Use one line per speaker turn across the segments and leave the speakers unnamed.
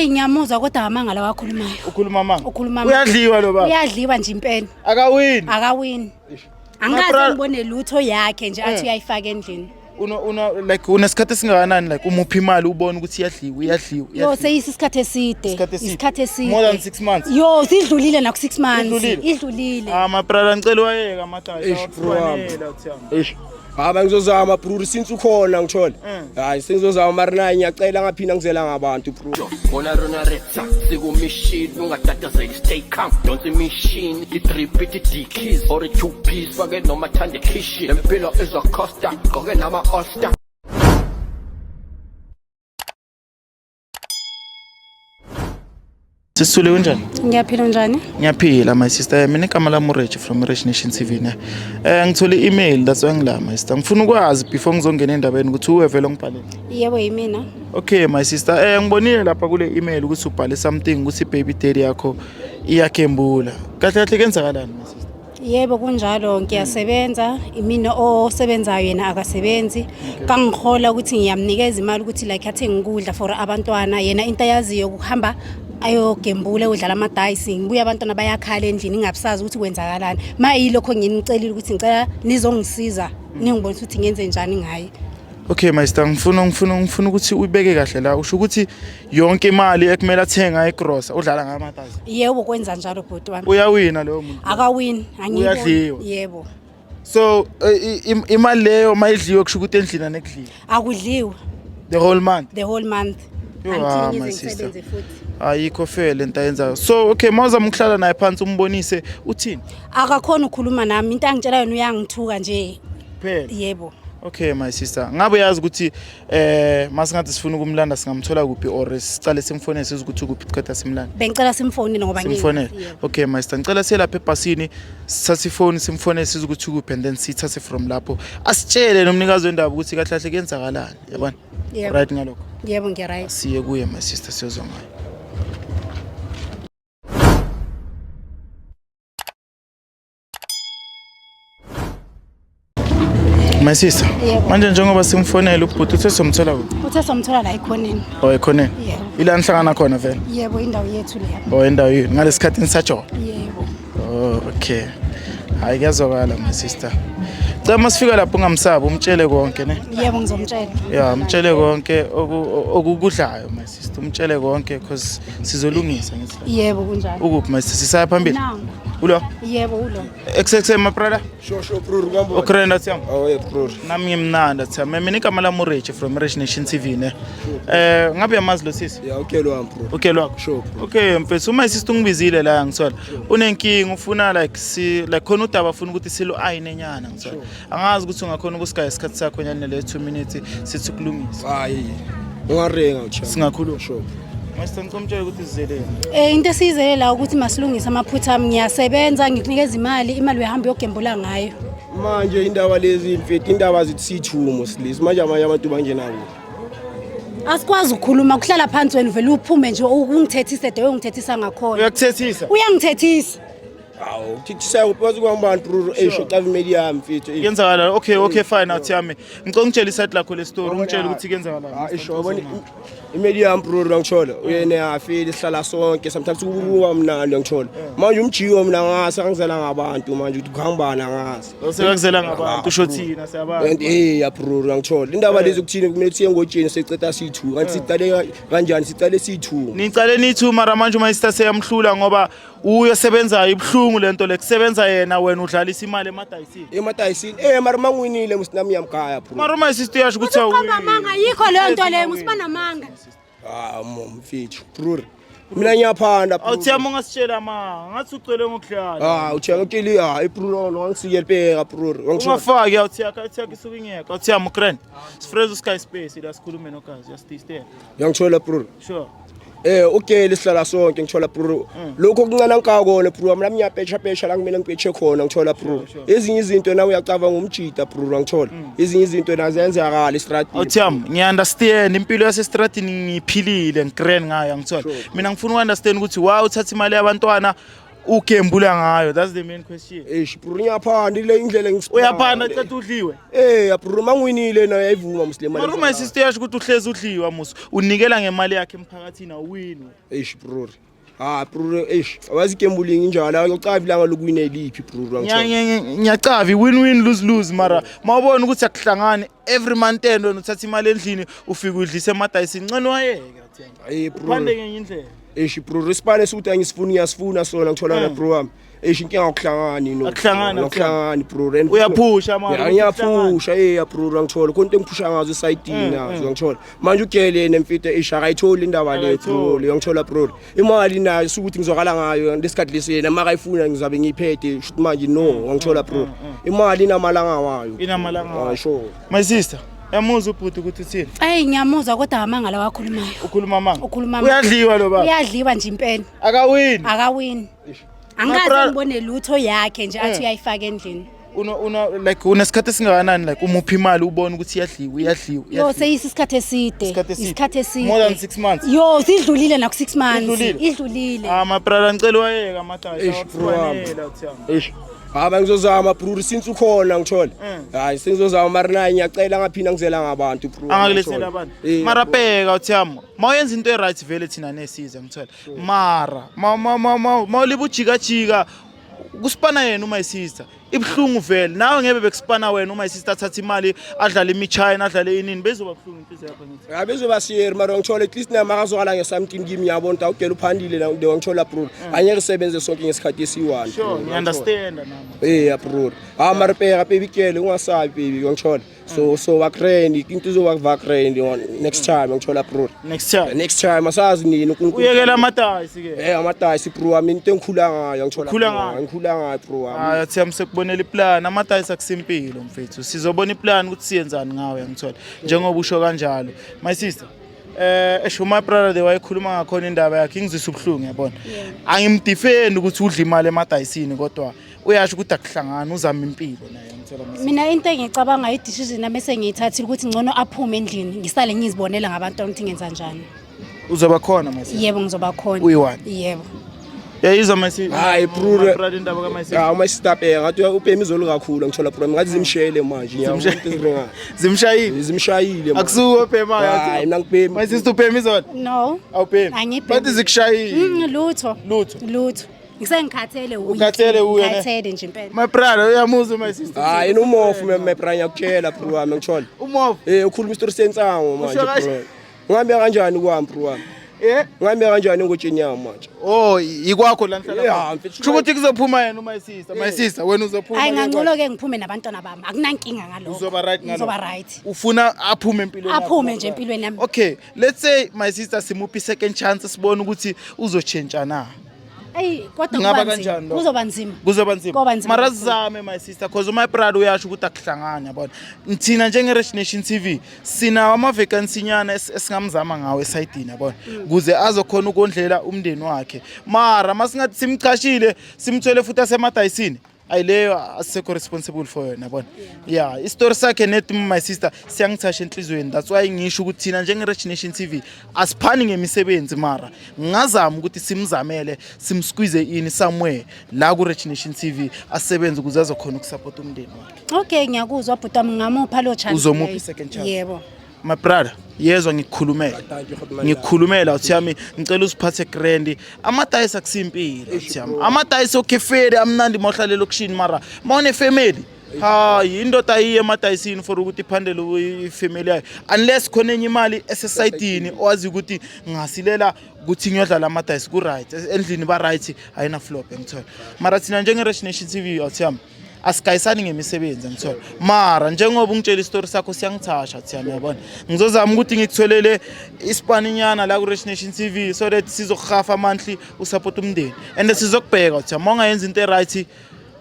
Eyi ngiyamuzwa kodwa amanga lawa akhulumayo.
Ukhuluma amanga.
Ukhuluma amanga.
Uyadliwa lo baba.
Uyadliwa nje impela.
Akawini.
Akawini. Angikaze ngibone lutho yakhe nje athi uyayifaka endlini.
Uno uno like unesikhathi esingakanani like umuphi imali ubone ukuthi iyadliwa iyadliwa.
Yo seyisi isikhathi eside. Isikhathi eside.
More than 6 months.
Yo sidlulile naku 6 months. Idlulile.
Ah my brother ngicela wayeka amadala.
Eish bro. Eish. Haba ngizozama bro since ukhona ngithole. Hayi sengizozama mara naye ngiyacela ngaphinda ngizela ngabantu bro.
Bona rona retsa sikumishini ungatatazeli stay calm donsa imishini i-drip ithi dickies or i-two piece fake noma thande khishi lempilo izokhosta gqoke nama-oster.
Sisule kunjani?
Ngiyaphila njani?
Ngiyaphila my sister. Mina igama lami uReg from Rich Nation TV ne. Ngithole i-email that's why ngila my sister. Ngifuna ukwazi before ngizongena endabeni ukuthi uwe vele ongibhalele.
Yebo yimina.
Okay my sister. Ngibonile lapha kule email ukuthi ubhale something ukuthi baby daddy yakho iyagembula. Kahle kahle kenzakalani my sister?
Yebo kunjalo ngiyasebenza imina osebenzayo yena akasebenzi kangihola ukuthi ngiyamnikeza imali ukuthi like athenge ukudla for abantwana yena into ayaziyo ukuhamba ayogembula udlala amadayisi ngibuye abantwana bayakhala endlini ngingabusazi ukuthi kwenzakalani ma yilokho nginicelile ukuthi ngicela nizongisiza ningibonise ukuthi ngenze njani ngaye.
Okay my sister ngifuna ukuthi uyibeke kahle la usho ukuthi yonke imali ekumele athenga igrosa udlala ngamathazi.
Yebo kwenza njalo bhuti wami.
Uyawina loyo muntu.
Akawini angiboni.
Uyadliwa.
Yebo.
So imali leyo mayidliwe kusho ukuthi endlini anekudliwa.
Akudliwa.
The whole month.
The whole month.
Yo,
Until
ah,
ngize
my sister.
ngisebenze futhi.
Ayikho fair lento ayenzayo. So okay mawuzama ukuhlala naye phansi umbonise uthini?
Akakhona ukukhuluma nami into angitshela yona uyangithuka nje.
Phela.
Yebo.
Okay my sister, ngabe uyazi ukuthi masingathi sifuna ukumlanda singamthola kuphi or sicale simfonele sizwe ukuthi ukuphi qeda simlanda.
Bengicela simfonele ngoba ngeke.
Simfonele.
Yebo.
Okay my sister, ngicela siye lapha ebhasini sithathe ifoni simfonele sizwe ukuthi ukuphi and then siyithathe from lapho. Asitshele nomnikazi wendaba ukuthi kahle kahle kuyenzakalani, yabona?
Yebo.
Right ngalokho.
Yebo ngi-right.
Siye kuye my sister siyozwa ngayo. My sister,
Yebo.
manje njengoba simfonela ubhuti uthe somthola kuphi?
Uthe somthola la ekhoneni.
Oh ekhoneni.
Yebo.
Ila nihlangana khona vele.
Yebo indawo yethu leya.
Oh indawo yenu ngalesikhathi nisajola.
Yebo.
Oh okay. Hayi kuyazwakala my sister. Cela masifika lapho ungamsabi umtshele konke ne.
Yebo ngizomtshela.
Yeah, umtshele konke okukudlayo my sister. Umtshele konke because sizolungisa ngithi.
Yebo kunjalo.
Ukuphi my sister? Sisaya phambili.
Nangu.
Ulo?
Yebo ulo.
XXM my brother.
Sure sure bro ngambona.
Ukrenda thiyam.
Oh yeah bro.
Nami ngimnandi thiyam. Mina igama lami uRich from Rich Nation TV ne. Ngabe uyamazi lo sisi?
Yeah okay lo wami bro.
Okay lwakho.
Sure bro.
Okay mfethu uma sister ungibizile la ngithola. Unenkinga ufuna like si like khona udaba ufuna ukuthi silo ayine nyana ngithola. Angazi ukuthi ungakhona ukusigaya isikhathi sakho nyana le 2 minutes sithi kulungisa.
Hayi. Ungarenga ucha.
Singakhuluma.
Sure.
Mase ngicomtshela ukuthi sizeleni.
Into esiyizele la ukuthi masilungise amaphutha ami ngiyasebenza ngikunikeza imali imali uyahamba uyogembula ngayo.
Manje indaba lezi mfethu indaba zithi sithumo silisi manje amanye abantu bangena kuphi?
Asikwazi ukukhuluma kuhlala phansi wena uvele uphume nje ungithethise de ungithethisa ngakhona.
Uyakuthethisa.
Uyangithethisa.
Hawu thithisayo kuphi kwangibani bro esho xa imeli yami mfethu.
Kuyenzakala. Okay fine athi yami. Ngicela ungitshele iside lakho le story ungitshele ukuthi kuyenzakala.
Ah isho yabona imeli yami bro ngithola uyena afile sihlala sonke sometimes kuba mnandi ngithola. Manje umjiwo mina ngase angizela ngabantu manje ukuthi kuhambana ngase.
Sekakuzela ngabantu usho thina siyabantu.
And eh ya bro ngithola indaba lezi ukuthini kumele siye ngotsheni seceta sithu kanti siqale kanjani siqale sithu.
Nicale nithu mara manje uma sister seyamhlula ngoba uyosebenza ibuhlungu lento le kusebenza yena wena udlalisa imali emadayisini.
Emadayisini mara mangwinile musinami yamkhaya bro.
Mara uma sister uyasho ukuthi
Uqamba amanga yikho leyo nto leyo musibanamanga.
Ah mfethu bro. Mina ngiyaphanda bro.
Awuthi yami ungasitshela amanga ngathi ucele ngokudlala.
Ah uthenga ukili ah ibro lo ngisikele bheka bro.
Ungafaki awuthi yakho awuthi yakho isuke ingekho awuthi yami ukraine. Sifreze usky space la sikhulume nogazi uyasitistela.
Ngiyangithola bro.
Sure.
Okay sihlala sonke ngithola bro. Lokho okuncane angikakona bro mina ngiyapesha pesha la kumele ngipeshe khona ngithola bro. Ezinye izinto nawe uyacabanga ngomjida bro ngithola. Ezinye izinto nazo ziyenzakala estradini.
Awuthi yami ngiya-understand impilo yasestradini ngiyiphilile ngigrand ngayo angithola. Mina ngifuna uku-understand ukuthi why uthatha imali yabantwana Ugembula ngayo? That's the main question.
Eish bro, ngiyaphanda ile indlela
Uyaphanda ceda udliwe.
Eh bro, mangiwinile nayo yayivuma muslim.
Mara my sister yasho ukuthi uhlezi udliwa musu. Unikela ngemali yakhe emphakathini, awuwini.
Eish bro. Ah bro, eish, awazi gambling injalo, awucavi ilanga lokuwina eliphi bro.
Ngiyacavi win win lose lose, mara mawubona ukuthi akuhlangani every month end wena uthatha imali endlini ufike udlise emadayisini, ngcono wayeke.
Hey bro.
Uphande ngenye indlela.
Eish bro, risipane suthi angisifuni, ngiyasifuna sona ngitholana bro wami. Eish, inkinga akuhlangani no.
Akuhlangani,
Akuhlangani bro. And
Uyaphusha mara.
Ya, ngiyaphusha eh bro, ngithola khona into engiphusha ngazo esayidini nazo ngithola. Manje ugele nemfito eish akayitholi indaba le bro, leyo ngithola bro. Imali nayo sukuthi ngizwakala ngayo lesikhathi lesi yena makayifuna ngizabe ngiyiphethe shoot manje no ngithola bro. Imali inamalanga wayo.
Inamalanga wayo.
Ah, sure.
My sister, yamuzwa ubhuti ukuthi uthini?
Eyi ngiyamuzwa kodwa amanga lawa akhulumayo.
Ukhuluma amanga.
Ukhuluma amanga.
Uyadliwa lo baba.
Uyadliwa nje impela.
Akawini.
Akawini.
My
Angikaze ngibone lutho yakhe nje athi uyayifaka endlini.
Una like unesikhathi esingakanani like umuphi imali ubone ukuthi iyadliwa, iyadliwa,
Yo
iyadliwa?
seyisi isikhathi eside.
Isikhathi eside.
Isikhathi eside.
More than 6 months?
Yo sidlulile naku 6 months.
Idlulile?
Idlulile.
Ah my brother, ngicela wayeka amadayisi.
Eish, bro wami.
Awukufanele, Thiyami.
Eish. Haba ngizozama bro, since ukhona ngithola. Hayi sengizozama mara naye ngiyacela ngaphinda ngizela ngabantu bro.
Angakulethela abantu.
Eh,
Mara bheka uThiyami, mawuyenza into e-right vele thina nesiza ngithola. Mara mawuliba ujikajika kusipana yena uma sister ibuhlungu vele, nawe ngebe bekusipana wena uma sister athatha imali adlale imichina adlale inini, bezoba buhlungu inhliziyo yakho ngithi.
Hayi bezobasiyeri mara ngithola at least nami akazwakala nge-something kimi, ngiyabona ukuthi awugela uphandile la ngithola bro. Angeke sisebenze sonke ngesikhathi esiyi-one.
Sure, ngi-understand nami.
Eh bro. Ah mara bheka baby girl, ungasabi baby ngithola. So wa grand into izoba va grand next time ngithola bro.
Next time.
Next time asazi nini uNkulunkulu.
Uyekela amadayisi ke.
Eh amadayisi bro wami into engikhula ngayo ngithola.
Ukhula
bro,
ngayo?
Ngikhula ngayo bro wami.
Hayi Thiyami, sekubonela iplan, amadayisi akusimpilo mfethu. Sizobona iplan ukuthi siyenzani ngawe ngithola. Njengoba usho kanjalo. My sister, esho my brother the wayekhuluma ngakhona indaba yakhe ingizwisa ubuhlungu yabona. Angimdefend ukuthi udla imali emadayisini kodwa uyasho ukuthi akuhlangani, uzama impilo naye ngithola my sister.
Mina into engicabanga i-decision nami esengiyithathile ukuthi ngcono aphume endlini ngisale ngizibonela ngabantwana ukuthi ngenza njani.
Uzoba khona my sister.
Yebo ngizoba khona.
Uyi-one.
Yebo.
Yayizwa my sister.
Hayi, bro.
My brother indaba ka my sister.
Ah my sister bheka ngathi ubhema izolo kakhulu ngithola bro, ngathi zimshayele manje ngiyabona into eziringayo.
Zimshayile.
Zimshayile manje.
Akusuwe obhemayo.
Hayi mina ngibhemi.
My sister ubhema izolo.
No.
Awubhemi.
Angibhemi.
Bathi zikushayile.
Lutho.
Lutho.
Lutho. Ngisengikhathele uye.
Ukhathele uye, ne?
Ngikhathele nje impela.
My brother uyamuzwa my sister.
Hayi inomofu my brother ngiyakutshela bro wami ngithola.
Umofu.
Eh ukhuluma isitori sensango manje
Usho kanje?
bro. Ngihambe kanjani kwami bro wami?
Eh?
Ngihambe kanjani engotsheni yami manje?
Oh, ikwakho la nihlala
Yeah,
khona.
mfethu.
Kusho ukuthi kuzophuma yena uma sister. My sister wena uzophuma.
Hayi
ke
ngangcono ke ngiphume nabantwana bami. Akunankinga ngalokho.
Uzoba right ngalokho.
Ngizoba right.
Ufuna aphume empilweni yakho,
Aphume
my
nje
brother.
empilweni yami.
Okay, let's say my sister simuphi second chance sibone ukuthi uzochange na.
Ayi kodwa
Kungaba
kuba nzima.
kanjani lokho?
Kuzoba nzima.
Kuzoba nzima.
Koba nzima
Mara
kakhulu.
sizame my sister cause my brother uyasho ukuthi akuhlangani yabona. Thina njenge Rich Nation TV sinawo ama vacancy nyana esingamzama ngawo esayidini yabona. Kuze azokhona ukondlela umndeni wakhe. Mara masingathi simchashile simthwele futhi asemadayisini ayileyo asisekho responsible for yona yabona. Yeah, isitori sakhe net my sister siyangithasha enhliziyweni. That's why ngisho ukuthi thina njenge Rich Nation TV asiphani ngemisebenzi, mara ngazama ukuthi simzamele simsqueeze in somewhere la ku Rich Nation TV asebenze ukuze azokhona ukusupport umndeni wakhe.
Okay ngiyakuzwa bhuti wami, ngamupha lo chance.
Uzomupha
leyo.
i-second chance?
Yebo.
My brother, yezwa ngikukhulumela.
Thank you, Khotman.
Ngikukhulumela uthiyami, ngicela uziphathe grand. Amadayisi akusimpilo uthiyami. Amadayisi okhefeli amnandi mawuhlala elokishini, mara mawune family hayi indoda ayiye emadayisini for ukuthi iphandele ifamily yayo unless khona enye imali esesayidini owazi ukuthi ngasilela ukuthi ngiyodlala amadayisi ku-right endlini ba-right ayina flop engithola. Mara thina njenge-Rich Nation TV awuthiyami asigayisani ngemisebenzi ngithola, mara njengoba ungitshela isitori sakho siyangithasha thiyami yabona, ngizozama ukuthi ngikutholele isipaninyana la ku-Rich Nation TV so that sizokuhafa monthly usupport umndeni and sizokubheka uthi uma ungayenza into e-right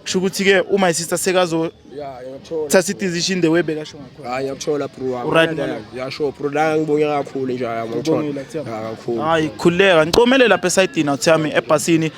kusho ukuthi-ke uma isister sekazothatha
Ya ngiyakuthola.
i-decision the way bekasho ngakhona.
Hayi ngiyakuthola bro wami.
U-right ngalokho?
Ya sure bro, la ngibonge kakhulu nje yami ngithola.
Ubongile, Thiyami.
Ya kakhulu.
Hayi khululeka, ngicomele lapha esayidini awuthiyami ebhasini,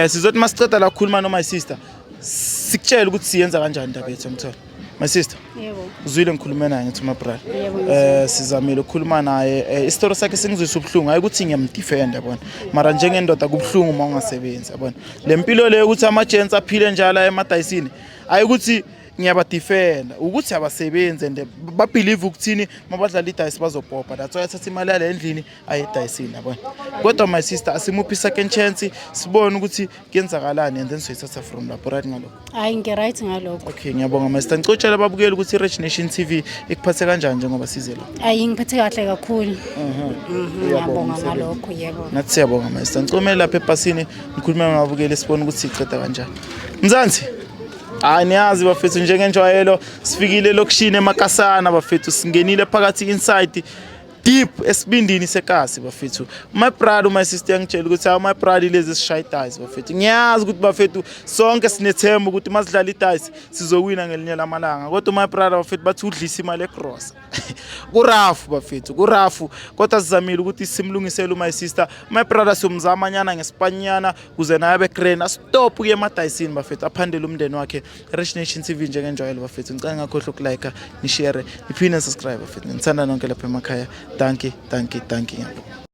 sizothi masiceda la kukhuluma no my sister sikutshele ukuthi siyenza kanjani indaba yethu ngithola. My sister,
Yebo.
uzwile ngikhulume naye ngithi my brother.
Yebo.
Sizamile ukukhuluma naye, isitori sakhe singizwisa ubuhlungu, hayi ukuthi ngiyamdefend, yabona, mara njengendoda kubuhlungu uma ungasebenzi, yabona. Le mpilo leyo ukuthi ama-gents aphile njalo emadayisini, hayi ukuthi ngiyabadefenda, ukuthi abasebenzi and babelieve ukuthini mabadlala idayisi bazopopa. That's why athatha imali yale endlini aye edayisini, yabona. Kodwa my sister, asimuphi i-second chance, sibone ukuthi kuyenzakalani and then soyithatha from lapho, right ngalokho?
Hayi, ngi-right ngalokho.
Okay, ngiyabonga my sister. Ngicela ababukeli ukuthi i-Rich Nation TV ikuphathe kanjani njengoba size la.
Hayi, ngiphethe kahle kakhulu. Ngiyabonga ngalokho, yebo.
Nathi siyabonga, my sister. Ngicomele lapha ebhasini ngikhulume nababukeli, sibone ukuthi siceda kanjani. Mzansi, hayi, niyazi bafethu, njengenjwayelo sifikile elokishini emakasana bafethu, singenile phakathi inside deep esibindini sekasi bafethu. My brother, my sister yangitshela ukuthi hawu my brother, lezi sishaya idayisi bafethu. Ngiyazi ukuthi bafethu sonke sinethemba ukuthi masidlala idayisi sizowina ngelinye lamalanga, kodwa my brother bafethu bathi udlisa imali egrosa, kurafu bafethu, kurafu. Kodwa sizamile ukuthi simlungisele my sister. My brother siyomzamanyana ngesipanyana kuze naye abe grand, astop kuye emadayisini bafethu, aphandele umndeni wakhe. Rich Nation TV njengenjwayelo bafethu, ngicela ngakhohlwa ukulike, nishare, niphinde subscribe bafethu. Ngithanda nonke lapha emakhaya. Dankie, dankie, dankie, ngiyabonga.